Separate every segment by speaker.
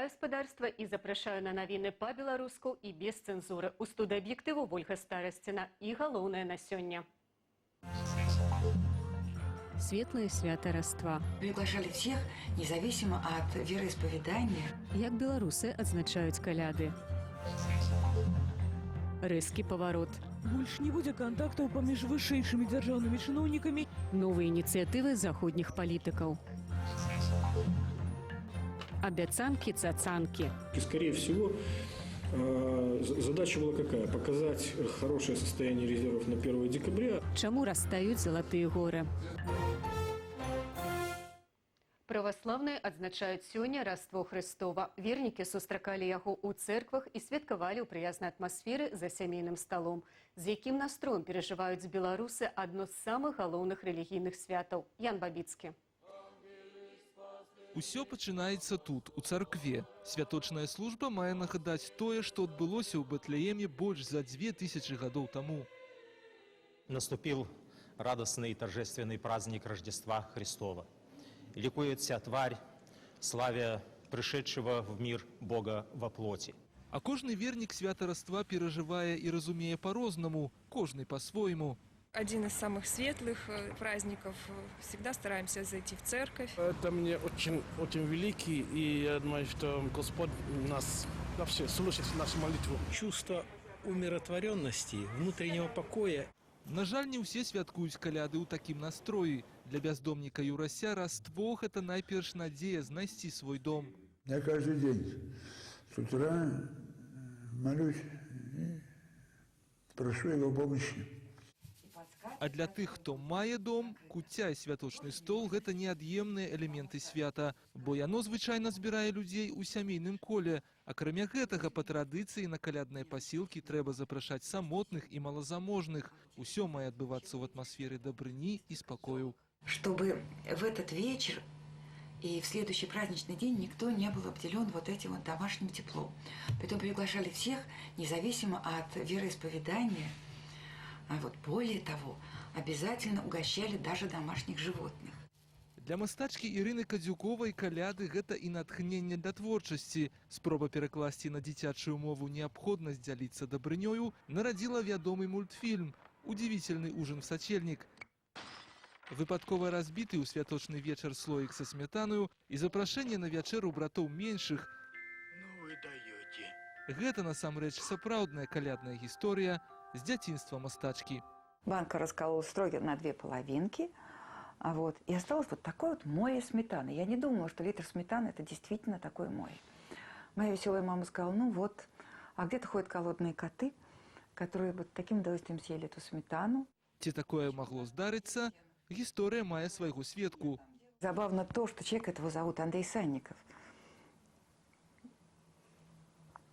Speaker 1: Вітаю, спадарства, і запрашаю на навіны па-беларуску і без цэнзуры. У студыі «Аб'ектыву» Вольга Старасціна, і галоўнае на сёння. Светлае свята Раства.
Speaker 2: Приглашали всех, независимо от вероисповедания.
Speaker 1: Як беларусы адзначаюць Каляды? Рэзкі паварот.
Speaker 3: Больш не будзе кантактаў паміж вышэйшымі дзяржаўнымі чыноўнікамі.
Speaker 1: Новыя ініцыятывы заходніх палітыкаў. Абяцанкі цацанкі.
Speaker 4: И, скорее всего, задача была какая? Показать хорошее состояние резервов на 1 декабря.
Speaker 1: Чаму растаюць залатыя горы? Праваслаўныя адзначаюць сёння Раство Хрыстова. Вернікі сустракалі яго ў цэрквах і святкавалі ў прыязнай атмасферы за сямейным сталом. З якім настроем перажываюць беларусы адно з самых галоўных рэлігійных святаў? Ян Бабіцкі.
Speaker 5: Усё пачынаецца тут, у царкве. Святочная служба мае нагадаць тое, што адбылося ў Бэтлееме больш за 2000 гадоў таму.
Speaker 6: Наступил радостный и торжественный праздник Рождества Христова. Ликует вся тварь, славя пришедшего в мир Бога во плоти.
Speaker 5: А кожны вернік свята Раства перажывае і разумее па-рознаму, кожны па-свойму.
Speaker 7: Один из самых светлых праздников. Всегда стараемся зайти в церковь.
Speaker 8: Это мне очень, очень великий, и я думаю, что Господь нас вообще слушает нашу молитву.
Speaker 9: Чувство умиротворенности, внутреннего покоя.
Speaker 5: На жаль, не ўсе святкуюць Каляды ў такім настроі. Для бяздомніка Юрася Раство гэта найперш надзея знайсці свой дом.
Speaker 10: Я каждый день с утра молюсь и прошу его помощи.
Speaker 5: А для тых, хто мае дом, куцця і святочны стол — гэта неад'емныя элементы свята, бо яно звычайна збірае людзей у сямейным коле. Акрамя гэтага, па традыцыі на калядныя пасілкі трэба запрашаць самотных і малазаможных. Усё мае адбывацца ў атмасферы дабрыні і спакою.
Speaker 2: Чтобы в этот вечер и в следующий праздничный день никто не был обделен вот этим вот домашним теплом. Поэтому приглашали всех, независимо от вероисповедания. А вот более того, обязательно угощали даже домашних животных.
Speaker 5: Для мастачкі Ірыны Кадзюковай Каляды — гэта і натхненне для творчасці. Спроба перакласці на дзіцячую мову неабходнасць дзяліцца дабрынёю нарадзіла вядомы мультфільм «Удивительный ужин в сочельник». Выпадкова разбіты ў святочны вечар слоік са смятанаю і запрашэнне на вячэру братоў меншых.
Speaker 9: Ну вы даете.
Speaker 5: Гэта насамрэч сапраўдная калядная гісторыя з дзяцінства мастачкі.
Speaker 2: Банка раскололась строго на две половинки. А вот, и осталось вот такое вот море сметаны. Я не думала, что литр сметаны – это действительно такое море. Моя веселая мама сказала: «Ну вот, а где-то ходят голодные коты, которые вот таким удовольствием съели эту сметану».
Speaker 5: Ці такое магло здарыцца? Гісторыя мае свайго сведку.
Speaker 2: Забавно то, что человека этого зовут Андрей Санников.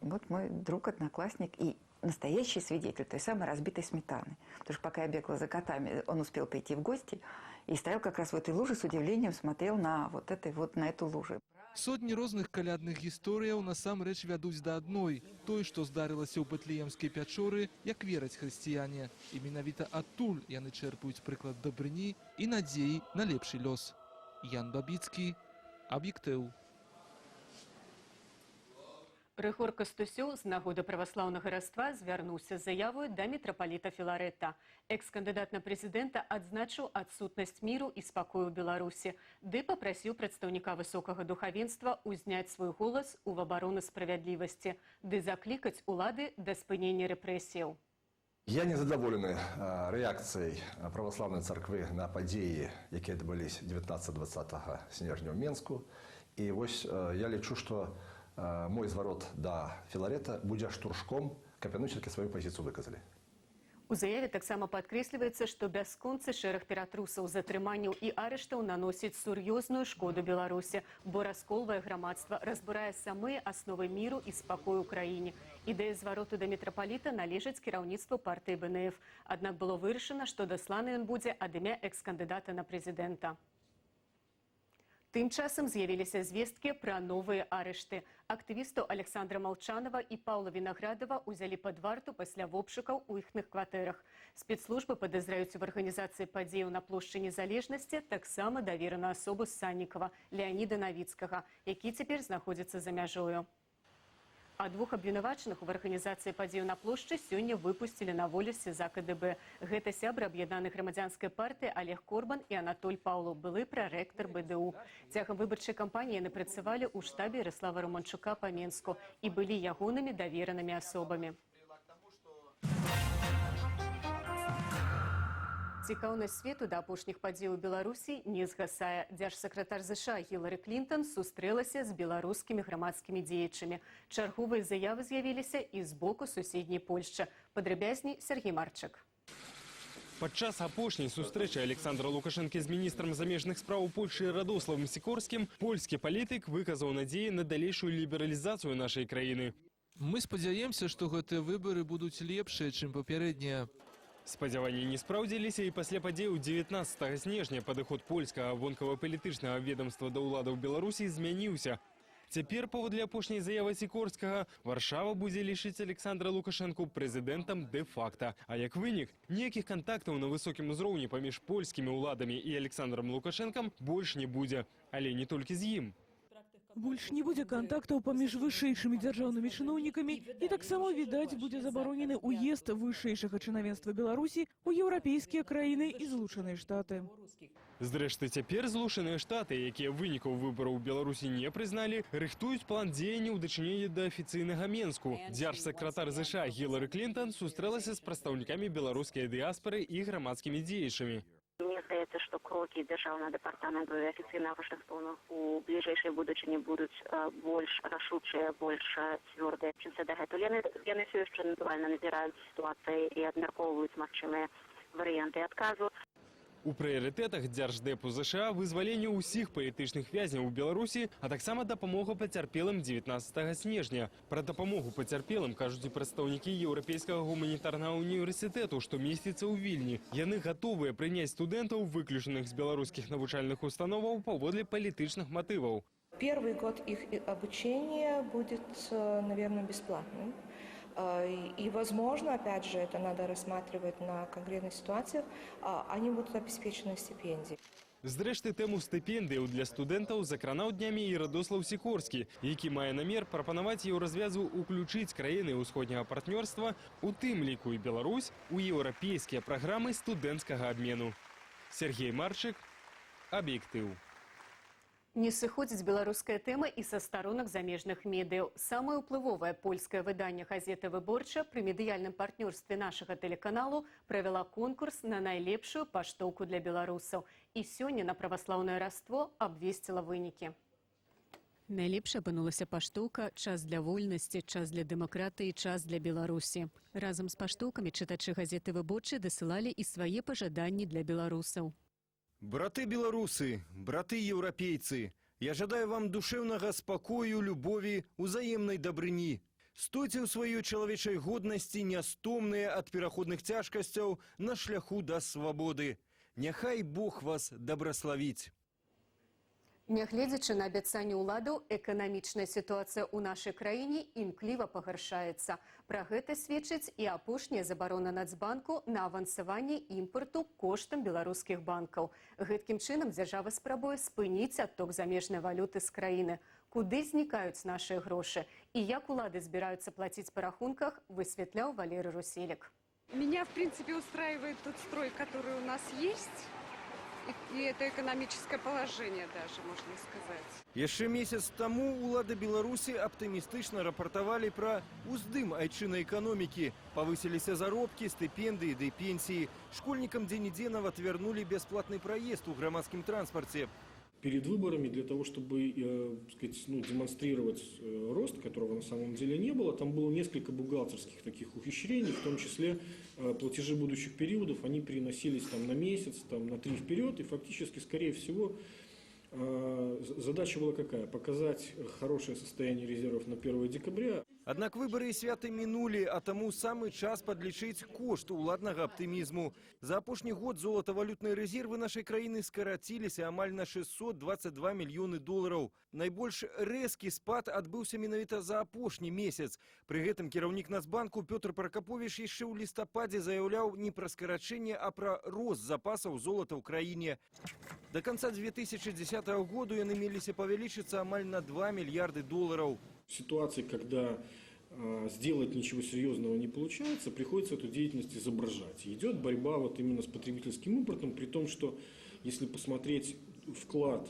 Speaker 2: Вот мой друг, одноклассник и настоящий свидетель той самой разбитой сметаны. Потому что, пока я бегала за котами, он успел прийти в гости и стоял как раз в этой луже, с удивлением смотрел на вот, этой вот, на эту лужу.
Speaker 5: Сотні розных калядных гісторыяў насамрэч вядуць да адной, той, што здарылася ў бэтлеемскай пячоры, як вераць хрысціяне. І менавіта адтуль яны чэрпаюць прыклад дабрыні і надзеі на лепшы лёс. Ян Бабіцкі, «Аб'ектыў».
Speaker 1: Рыгор Кастусёў з нагоды праваслаўнага Раства звярнуўся з заявою да мітрапаліта Філарэта. Экс-кандыдат на прэзідэнта адзначыў адсутнасць міру і спакою ў Беларусі, ды папрасіў прадстаўніка высокага духавенства ўзняць свой голас у абарону справядлівасці, ды заклікаць улады да спынення рэпрэсіяў.
Speaker 11: Я незадаволены рэакцыяй праваслаўнай царквы на падзеі, якія адбыліся 19-20 снежня ў Менску. І вось я лічу, што мой зварот да Філарэта будзе штуршком, каб яны все-таки сваю пазіцыю выказалі.
Speaker 1: У заяве таксама падкрэсліваецца, што бясконцы шэраг ператрусаў, затрыманняў і арыштаў наносіць сур'ёзную шкоду Беларусі, бо расколвае грамадства, разбурае самыя асновы міру і спакою ў краіне. Ідэя звароту да мітрапаліта належыць кіраўніцтву партыі БНФ. Аднак было вырашана, што дасланы ён будзе ад імя экс-кандыдата на прэзідэнта. Тым часам з'явіліся звесткі пра новыя арышты. Актывістаў Аляксандра Малчанава і Паўла Вінаградава ўзялі пад варту пасля вобшукаў у іхных кватэрах. Спецслужбы падазраюць у арганізацыі падзеяў на плошчы Незалежнасці таксама давераную асобу Саннікава Леаніда Навіцкага, які цяпер знаходзіцца за мяжою. А двух абвінавачаных у арганізацыі падзеяў на плошчы сёння выпусцілі на волю з СІЗА КДБ. Гэта сябры аб'яднанай грамадзянскай партыі Алег Корбан і Анатоль Паўлаў, былы прарэктар БДУ. Цягам выбарчай кампаніі яны працавалі ў штабе Яраслава Раманчука па Менску і былі ягонымі даверанымі асобамі. Цікаўнасць свету да апошніх падзей у Беларусі не згасае. Дзяржсакратар ЗША Гілары Клінтан сустрэлася з беларускімі грамадскімі дзеячамі. Чарговыя заявы з'явіліся і з боку суседняй Польшчы. Падрабязней Сяргей Марчык.
Speaker 12: Падчас апошняй сустрэчы Аляксандра Лукашэнкі з міністрам замежных спраў Польшчы Радославам Сікорскім польскі палітык выказаў надзеі на далейшую лібералізацыю нашай краіны.
Speaker 5: Мы спадзяемся, што гэтыя выбары будуць лепшыя, чым папярэднія.
Speaker 12: Спадзяванні не спраўдзіліся і пасля падзеяў 19 снежня падыход польскага вонкава-палітычнага ведомства да ўладаў Беларусі змяніўся. Цяпер, паводле апошняй заявы Сікорскага, Варшава будзе лічыць Аляксандра Лукашэнку прэзідэнтам дэ-факта. А як вынік, ніякіх кантактаў на высокім узроўні паміж польскімі ўладамі і Аляксандрам Лукашэнкам больш не будзе. Але не толькі з ім.
Speaker 3: Больш не будзе кантактаў паміж вышэйшымі дзяржаўнымі чыноўнікамі і таксама, відаць, будзе забаронены ўезд вышэйшага чынавенства Беларусі ў еўрапейскія краіны і Злучаныя Штаты.
Speaker 12: Зрэшты, цяпер Злучаныя Штаты, якія вынікаў выбараў у Беларусі не прызналі, рыхтуюць план дзеянняў ў дачыненні да афіцыйнага Менску. Дзяржсакратар ЗША Гілары Клінтан сустрэлася з прадстаўнікамі беларускай дыяспары і грамадскімі дзеячамі.
Speaker 13: Мне здаецца, што крокі Дзяржаўнага дэпартаменту і афіцыйнага Вашынгтону у бліжэйшай будучыні будуць больш рашучыя, больш цвёрдыя, чымся дагэтуль. Яны ўсё яшчэ, натуральна, назіраюць сітуацыі і абмяркоўваюць магчымыя варыянты адказу.
Speaker 12: У прыярытэтах Дзярждэпу ЗША вызваленне ўсіх палітычных вязняў у Беларусі, а таксама дапамога пацярпелым 19 снежня. Пра дапамогу пацярпелым кажуць і прадстаўнікі Еўрапейскага гуманітарнага універсітэту, што месціцца ў Вільні. Яны гатовыя прыняць студэнтаў, выключаных з беларускіх навучальных установаў паводле палітычных матываў.
Speaker 14: Первый год их обучения будет, наверное, бесплатным. И, возможно, опять же, это надо рассматривать на конкретных ситуациях, они будут обеспечены стипендией.
Speaker 12: Зрэшты, тэму стыпендыяў для студэнтаў закранаў днямі і Радослаў Сікорскі, які мае намер прапанаваць Еўразвязу ўключыць краіны ўсходняга партнёрства, у тым ліку і Беларусь, у еўрапейскія праграмы студэнцкага абмену. Сяргей Марчык, «Аб'ектыў».
Speaker 1: Не сыходзіць беларуская тэма і са старонак замежных медыяў. Самае ўплывовае польскае выданне «Газета Выборча» пры медыяльным партнёрстве нашага тэлеканалу правяла конкурс на найлепшую паштоўку для беларусаў. І сёння на праваслаўнае Раство абвесціла вынікі. Найлепш апынулася паштоўка «Час для вольнасці, час для дэмакратыі, час для Беларусі». Разам з паштоўкамі чытачы «Газеты Выборчай» дасылалі і свае пажаданні для беларусаў.
Speaker 15: Браты беларусы, браты еўрапейцы, я жадаю вам душэўнага спакою, любові, узаемнай дабрыні. Стойце ў сваёй чалавечай годнасці, нястомныя ад пераходных цяжкасцяў на шляху да свабоды. Няхай Бог вас дабраславіць.
Speaker 1: Нягледзячы на абяцанні ўладаў, эканамічная сітуацыя ў нашай краіне імкліва пагаршаецца. Пра гэта сведчыць і апошняя забарона Нацбанку на авансаванне імпарту коштам беларускіх банкаў. Гэткім чынам дзяржава спрабуе спыніць адток замежнай валюты з краіны. Куды знікаюць нашыя грошы і як улады збіраюцца плаціць па рахунках, высвятляў Валерый Руселік.
Speaker 16: Меня, в принципе, устраивает тот строй, который у нас есть. И это экономическое положение даже, можно сказать.
Speaker 15: Яшчэ месяц таму улады Беларусі аптымістычна рапартавалі пра уздым айчыннай эканомікі. Павысіліся заробкі, стыпендыі ды пенсіі. Школьнікам дзе-нідзе нават вярнулі бясплатны праезд у грамадскім транспарце.
Speaker 4: Перед выборами для того, чтобы так сказать, ну, демонстрировать рост, которого на самом деле не было, там было несколько бухгалтерских таких ухищрений, в том числе платежи будущих периодов, они переносились там на месяц, там, на три вперед, и фактически, скорее всего, задача была какая? Показать хорошее состояние резервов на 1 декабря.
Speaker 15: Аднак выбары і святы мінулі, а таму самы час падлічыць кошт уладнага аптымізму. За апошні год золатавалютныя рэзервы нашай краіны скараціліся амаль на 622 мільёны долараў. Найбольш рэзкі спад адбыўся менавіта за апошні месяц. Пры гэтым кіраўнік Нацбанку Пётр Пракаповіч яшчэ ў лістападзе заяўляў не пра скарачэнне, а пра рост запасаў золата ў краіне. Да канца 2010 году яны меліся павялічыцца амаль на 2 мільярды долараў.
Speaker 4: В ситуации, когда сделать ничего серьезного не получается, приходится эту деятельность изображать. И идет борьба вот именно с потребительским импортом, при том, что если посмотреть вклад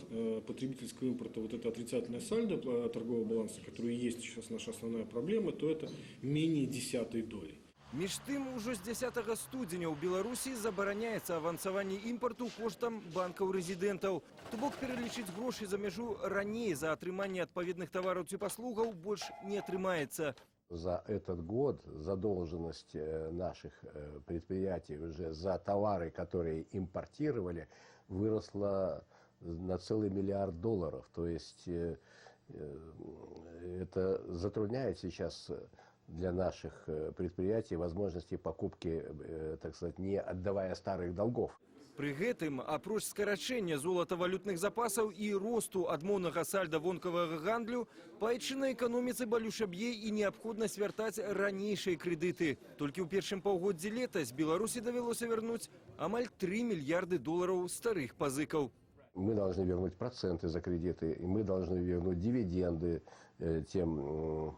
Speaker 4: потребительского импорта, вот это отрицательное сальдо торгового баланса, которое и есть сейчас наша основная проблема, то это менее десятой доли.
Speaker 15: Між тым, ужо з 10 студзеня ў Беларусі забараняецца авансаванне імпарту коштам банкаў-рэзідэнтаў. То бок пералічыць грошы за мяжу раней за атрыманне адпаведных тавараў ці паслугаў больш не атрымаецца.
Speaker 17: За этот год задолженность наших предприятий уже за товары, которые импортировали, выросла на целый миллиард долларов. То есть это затрудняет сейчас для наших предприятий возможности покупки, так сказать, не отдавая старых долгов.
Speaker 15: Пры гэтым, апроч скарачэння золатавалютных запасаў і росту адмоўнага сальда вонкавага гандлю, па айчыннай эканоміцы балюча б'е і неабходнасць вяртаць ранейшыя крэдыты. Толькі ў першым паўгоддзі летась Беларусі давялося вярнуць амаль 3 мільярды долараў старых пазыкаў.
Speaker 17: Мы должны вернуть проценты за кредиты, и мы должны вернуть дивиденды тем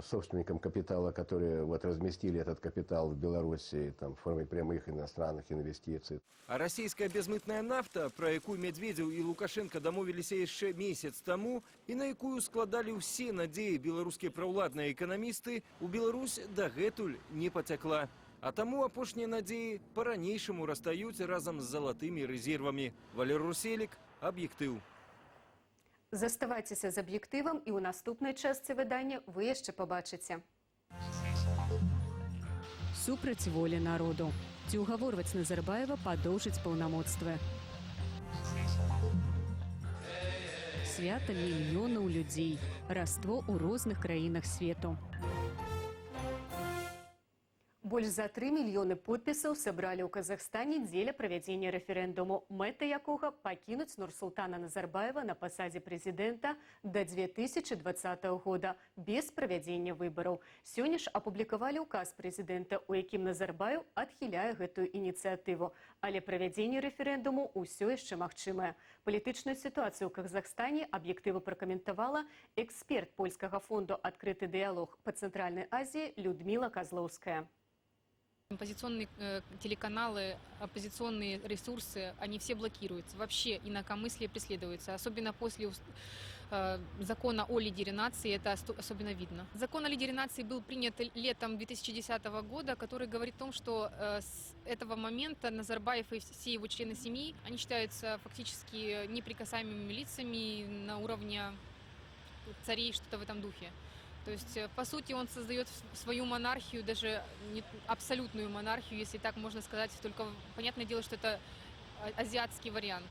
Speaker 17: собственникам капитала, которые вот разместили этот капитал в Беларуси там, в форме прямых иностранных инвестиций.
Speaker 15: А расійская бязмытная нафта, пра якую Мядзведзеў і Лукашэнка дамовіліся яшчэ месяц таму і на якую складалі ўсе надзеі беларускія праўладныя эканамісты, у Беларусь дагэтуль не пацякла. А таму апошнія надзеі па-ранейшаму растаюць разам з залатымі рэзервамі. Валер Руселік, «Аб'ектыў».
Speaker 1: Заставайцеся з «Аб'ектывам», і ў наступнай частцы выдання вы яшчэ пабачыце. Супраць волі народу. Ці ўгаворваць Назарбаева падоўжыць паўнамоцтвы? Свята мільёнаў людзей. Раство ў розных краінах свету. Больш за 3 мільёны подпісаў сабралі ў Казахстане дзеля правядзення рэферэндуму, мэта якога пакінуць Нурсултана Назарбаева на пасадзе прэзідэнта да 2020 года без правядзення выбараў. Сёння ж апублікавалі ўказ прэзідэнта, у якім Назарбаеў адхіляе гэтую ініцыятыву. Але правядзенне рэферэндуму ўсё яшчэ магчымае. Палітычную сітуацыю ў Казахстане «Аб'ектыву» пракаментавала эксперт польскага фонду «Адкрыты дыялог» па Цэнтральнай Азіі Людміла Казлоўская.
Speaker 18: Оппозиционные телеканалы, оппозиционные ресурсы, они все блокируются. Вообще инакомыслие преследуется. Особенно после закона о лидере нации это особенно видно. Закон о лидере нации был принят летом 2010 года, который говорит о том, что с этого момента Назарбаев и все его члены семьи, они считаются фактически неприкасаемыми лицами на уровне царей, что-то в этом духе. То есть, по сути, он создает свою монархию, даже не абсолютную монархию, если так можно сказать. Только понятное дело, что это азиатский вариант.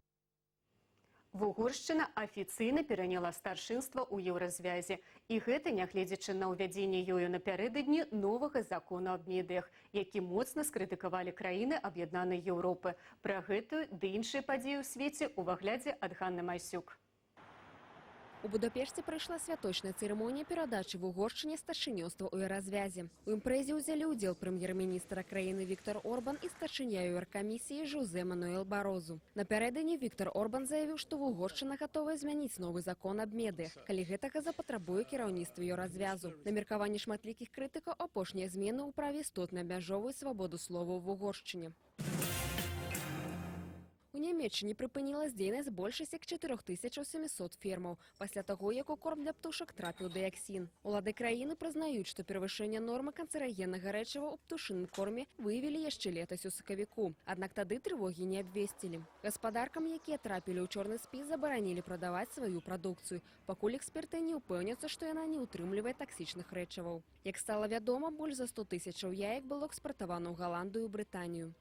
Speaker 1: Вугоршчына афіцыйна пераняла старшынства ў Еўразвязе. І гэта нягледзячы на ўвядзенне ёю напярэдадні новага закону аб медыях, які моцна скрытыкавалі краіны Аб'яднанай Еўропы. Пра гэтую ды іншыя падзеі ў свеце ў аглядзе ад Ганны Майсюк.
Speaker 19: У Будапешце прайшла святочная цырымонія перадачы Вугоршчыне старшынёнства ў Еўразвязе. У імпрэзе ўзялі ўдзел прэм'ер-міністр краіны Віктор Орбан і старшыня Еўракамісіі Жозе Мануэл Барозу. Напярэдадні Віктор Орбан заявіў, што Вугоршчына гатовая змяніць новы закон аб медыях, калі гэтага запатрабуе кіраўніцтва Еўразвязу. На меркаванне шматлікіх крытыкаў, апошнія змены ў праве істотна абмяжоўваюць свабоду слова ў Вугоршчыне. У Нямеччыне прыпыніла дзейнасць большасць як 4700 фермаў пасля таго, як у корм для птушак трапіў дыаксін. Улады краіны прызнаюць, што перавышэнне нормы канцэрагеннага рэчыва ў птушыным корме выявілі яшчэ летась у сакавіку. Аднак тады трывогі не абвесцілі. Гаспадаркам, якія трапілі ў чорны спіс, забаранілі прадаваць сваю прадукцыю, пакуль эксперты не ўпэўняцца, што яна не ўтрымлівае таксічных рэчываў. Як стала вядома, больш за 100 тысячаў яек было экспартавана ў Галандыю і Брытанію.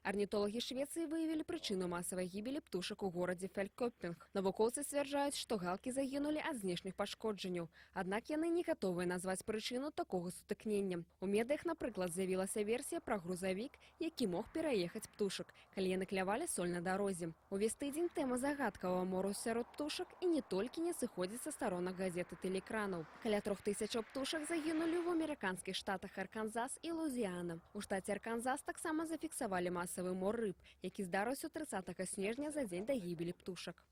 Speaker 19: Арнітолагі Швецыі выявілі прычыну масавай гібелі птушак у горадзе Фялькопінг. Навукоўцы сцвярджаюць, што галкі загінулі ад знешніх пашкоджанняў. Аднак яны не гатовыя назваць прычыну такога сутыкнення. У медыях, напрыклад, з'явілася версія пра грузавік, які мог пераехаць птушак, калі яны клявалі соль на дарозе. Увесь тыдзень тэма загадкавага мору сярод птушак і не толькі не сыходзіць са старонак газет і тэлеэкранаў. Каля 3000 птушак загінулі ў амерыканскіх штатах Арканзас і Луізіана. У штаце Арканзас таксама зафіксавалі масавы мор рыб, які здарыўся 30 снежня за дзень да гібелі птушак.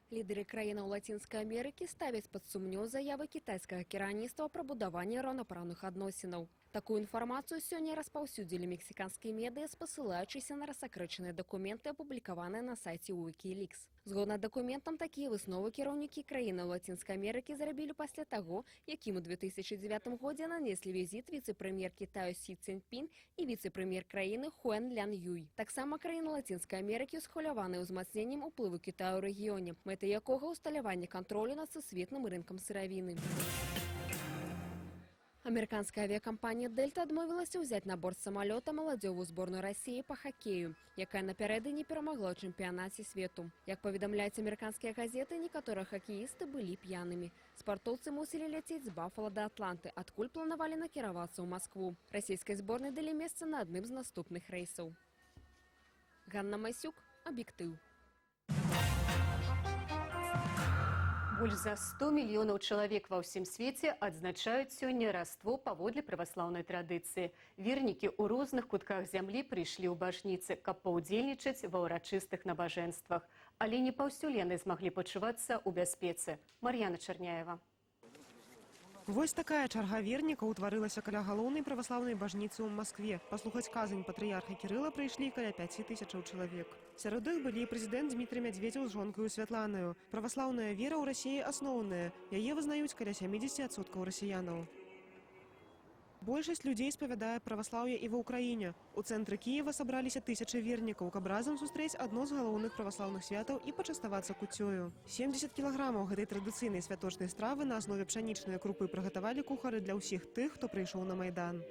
Speaker 19: Лідары краінаў Лацінскай Амерыкі ставяць пад сумнеў заявы кітайскага кіраўніцтва пра будаванне раўнапраўных адносінаў. Такую інфармацыю сёння распаўсюдзілі мексіканскія медыа, спасылаючыся на рассакрэчаныя дакументы, апублікаваныя на сайце Wikileaks. Згодна дакументам, такія высновы кіраўнікі краінаў Лацінскай Амерыкі зрабілі пасля таго, як ім у 2009 годзе нанеслі візіт віцэ-прэм'ер Кітаю Сі Цзіньпін і віцэ-прэм'ер краіны Хуэн Лян Юй. Таксама краіны Лацінскай Амерыкі ўсхваляваны ўзмацненнем уплыву Кітаю ў рэгіёне, мэта якога ўсталяванне кантролю над сусветным рынкам сыравіны. Амерыканская авіякампанія «Дельта» адмовілася ўзяць на борт самалёта маладзёвую зборную Расіі па хакею, якая напярэдадні перамагла ў чэмпіянаце свету. Як паведамляюць амерыканскія газеты, некаторыя хакеісты былі п'янымі. Спартоўцы мусілі ляцець з Бафала да Атланты, адкуль планавалі накіравацца ў Маскву. Расійскай зборнай далі месца на адным з наступных рэйсаў. Ганна Майсюк, «Аб'ектыў».
Speaker 1: Больш за 100 мільёнаў чалавек ва ўсім свеце адзначаюць сёння Раство паводле праваслаўнай традыцыі. Вернікі ў розных кутках зямлі прыйшлі ў бажніцы, каб паўдзельнічаць ва ўрачыстых набажэнствах. Але не паўсюль яны змаглі пачувацца ў бяспецы. Мар'яна Чарняева.
Speaker 20: Вось такая чарга вернікаў утварылася каля галоўнай праваслаўнай бажніцы ў Маскве. Паслухаць казань патрыярха Кірыла прыйшлі каля 5000 чалавек. Сярод іх былі і прэзідэнт Дзмітрый Мядзведзеў з жонкаю Святланаю. Праваслаўная вера ў Расіі асноўная. Яе вызнаюць каля 70% расіянаў. Большасць людзей спавядае праваслаўе і ва Ўкраіне. У цэнтры Кіева сабраліся тысячы вернікаў, каб разам сустрэць адно з галоўных праваслаўных святаў і пачаставацца куццёю. 70 кілаграмаў гэтай традыцыйнай святочнай стравы на аснове пшанічнай крупы прыгатавалі кухары для ўсіх тых, хто прыйшоў на Майдан.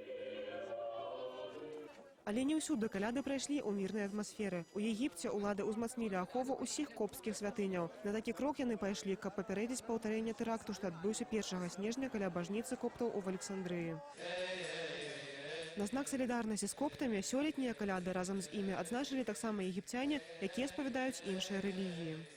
Speaker 20: Але не ўсюды каляды прайшлі ў мірнай атмасферы. У Егіпце ўлады ўзмацнілі ахову ўсіх копцкіх святыняў. На такі крок яны пайшлі, каб папярэдзіць паўтарэнне тэракту, што адбыўся 1 снежня каля бажніцы коптаў у Александрыі. На знак салідарнасці з коптамі сёлетнія каляды разам з імі адзначылі таксама егіпцяне, якія спавядаюць іншыя рэлігіі.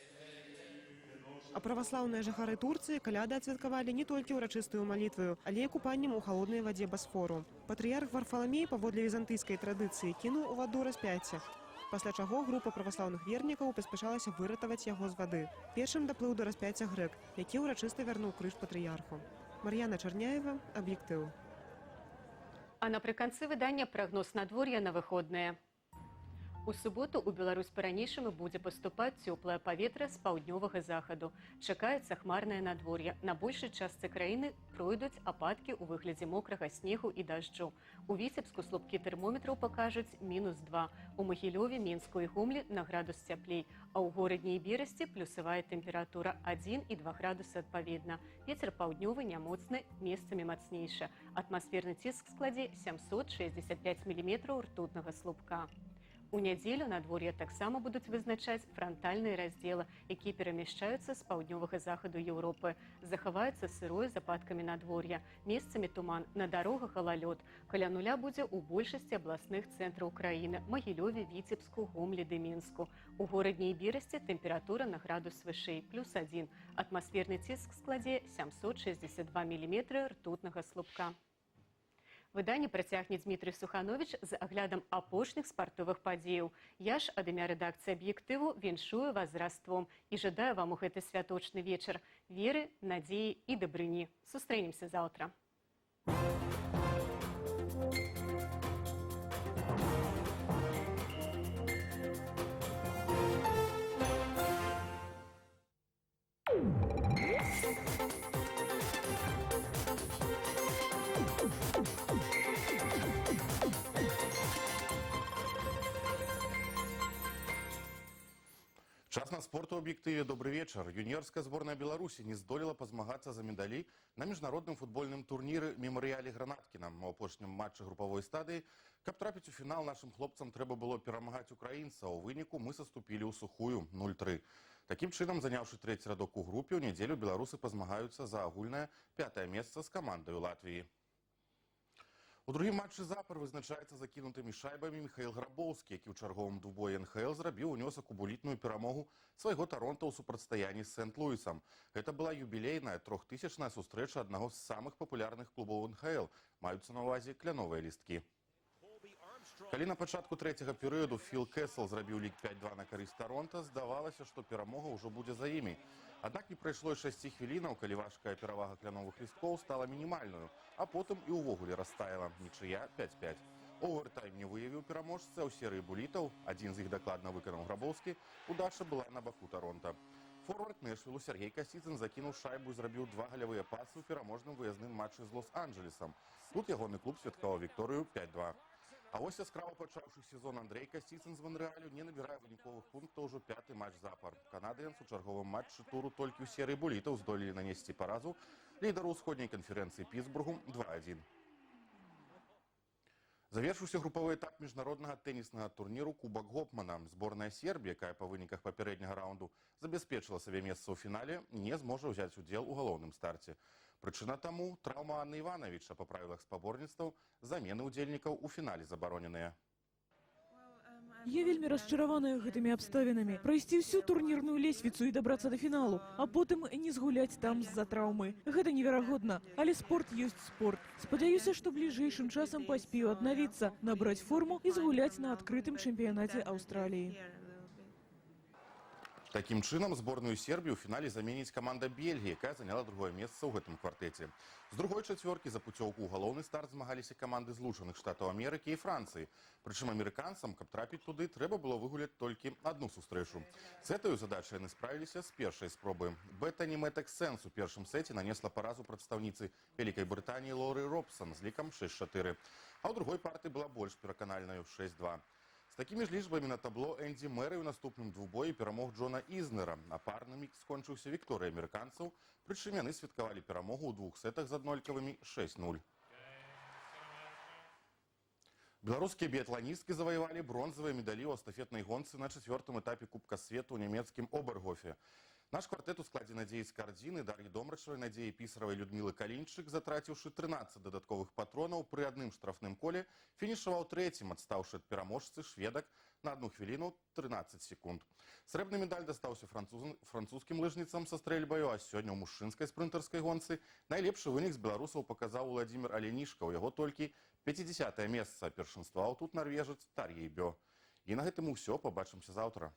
Speaker 20: А праваслаўныя жыхары Турцыі каляды адсвяткавалі не толькі ўрачыстую малітваю, але і купаннем у халоднай вадзе Басфору. Патрыярх Варфаламей паводле візантыйскай традыцыі кінуў у ваду распяцце, пасля чаго група праваслаўных вернікаў паспяшалася выратаваць яго з вады. Першым даплыў да распяцця грэк, які ўрачыста вярнуў крыж патрыярху. Мар'яна Чарняева, «Аб'ектыў».
Speaker 1: А напрыканцы выдання прагноз надвор'я на выходныя. У суботу ў Беларусь па-ранейшаму будзе паступаць цёплае паветра з паўднёвага захаду. Чакаецца хмарнае надвор'е. На большай частцы краіны пройдуць ападкі ў выглядзе мокрага снегу і дажджу. У Віцебску слупкі тэрмометраў пакажуць -2. У Магілёве, Менску і Гомлі на градус цяплей, а ў Горадні і Берасці плюсавая тэмпература 1 і 2 градусы адпаведна. Вецер паўднёвы нямоцны, месцамі мацнейшы. Атмасферны ціск складзе 765 міліметраў ртутнага слупка. У нядзелю надвор'е таксама будуць вызначаць франтальныя раздзелы, якія перамяшчаюцца з паўднёвага захаду Еўропы. Захаваецца сырое з ападкамі надвор'я. Месцамі туман, на дарогах галалёд. Каля нуля будзе ў большасці абласных цэнтраў краіны: Магілёве, Віцебску, Гомлі ды Мінску. У Горадні і Берасці тэмпература на градус вышэй, +1. Атмасферны ціск складзе 762 міліметры ртутнага слупка. Выданне працягне Дзмітрый Сухановіч з аглядам апошніх спартовых падзеяў. Я ж ад імя рэдакцыі «Аб'ектыву» віншую вас з Раством і жадаю вам у гэты святочны вечар веры, надзеі і дабрыні. Сустрэнемся заўтра.
Speaker 21: Час на спорт у аб'ектыве. Добры вечар. Юніёрская зборная Беларусі не здолела пазмагацца за медалі на міжнародным футбольным турніры мемарыяле Гранаткіна. У апошнім матчы групавой стадыі, каб трапіць у фінал, нашым хлопцам трэба было перамагаць украінца. У выніку мы саступілі ў сухую 0-3. Такім чынам, заняўшы трэці радок у групе, у нядзелю беларусы пазмагаюцца за агульнае пятае месца з камандаю Латвіі. У другім матчы запар вызначаецца закінутымі шайбамі Міхаіл Грабоўскі, які ў чарговым двубоі НХЛ зрабіў унёсак у булітную перамогу свайго Таронта ў супрацьстаянні з Сент-Луісам. Гэта была юбілейная трохтысячная сустрэча аднаго з самых папулярных клубаў НХЛ. Маюцца на ўвазе кляновыя лісткі. Калі на пачатку трэцяга перыяду Філ Кесел зрабіў лік 5-2 на карысць Таронта, здавалася, што перамога ўжо будзе за імі. Аднак не прайшло і 6 хвілінаў, калі важкая перавага кляновых лісткоў стала мінімальную, а потым і ўвогуле растаяла. Нічыя 5-5. Овертайм не выявіў пераможца ў серыі булітаў, адзін з іх дакладна выканаў Грабоўскі, удача была на баку Таронта. Форвард Нэшвілу Сяргей Касіцын закінуў шайбу і зрабіў два галявыя пасы ў пераможным выязным матчы з Лос-Анджелесам. Тут ягоны клуб святкаваў вікторыю 5-2. А вось яскрава пачаўшы сезон Андрэй Касіцын з Манрэалю не набірае выніковых пунктаў ўжо пяты матч запар. Канадыенс у чарговым матчы туру толькі ў серыі булітаў здолелі нанесці паразу лідару ўсходняй канферэнцыі Пітсбургу 2-1. Завершыўся групавы этап міжнароднага тэніснага турніру Кубак Гопмана. Зборная Сербіі, якая па выніках папярэдняга раунду забяспечыла сабе месца ў фінале, не зможа ўзяць удзел у галоўным старце. Прычына таму траўма Анны Іванавіча. Па правілах спаборніцтваў замены ўдзельнікаў у фінале забароненыя.
Speaker 3: Я вельмі расчараваная гэтымі абставінамі. Прайсці ўсю турнірную лесвіцу і дабрацца да фіналу, а потым не згуляць там з-за траўмы. Гэта неверагодна, але спорт ёсць спорт. Спадзяюся, што бліжэйшым часам паспею аднавіцца, набраць форму і згуляць на адкрытым чэмпіянаце Аўстраліі.
Speaker 21: Такім чынам, зборную Сербіі ў фінале заменіць каманда Бельгіі, якая заняла другое месца ў гэтым квартэце. З другой чацвёркі за пуцёўку ў галоўны старт змагаліся каманды Злучаных Штатаў Амерыкі і Францыі. Прычым амерыканцам, каб трапіць туды, трэба было выгуляць толькі адну сустрэчу. З гэтаю задачай яны справіліся з першай спробы. Бетані Мэтэксэнс у першым сеце нанесла паразу прадстаўніцы Вялікай Брытаніі Лоры Робсон з лікам 6-4. А ў другой партыі была больш пераканальнаю 6-2. З такімі ж лічбамі на табло Энді Мэрэй у наступным двубоі перамог Джона Ізнера, а парны мікс скончыўся вікторыяй амерыканцаў, прычым яны святкавалі перамогу ў двух сетах з аднолькавымі 6-0. Беларускія біятланісткі заваявалі бронзавыя медалі ў эстафетнай гонцы на чацвёртым этапе Кубка свету ў нямецкім Обергофе. Наш квартэт у складзе Надзеі Скардзіны, Дар'і Домрачавай, Надзеі Пісаравай, Людмілы Калінчык, затраціўшы 13 дадатковых патронаў пры адным штрафным коле, фінішаваў трэцім, адстаўшы ад пераможцы шведак на 1 хвіліну 13 секунд. Срэбны медаль дастаўся французскім лыжніцам са стрэльбаю, а сёння ў мужчынскай спрынтарскай гонцы найлепшы вынік з беларусаў паказаў Уладзімір Аленішка. У яго толькі 50 месца. Першынстваваў тут нарвежец Тар'ей Бё. І на гэтым усё, пабачымся заўтра.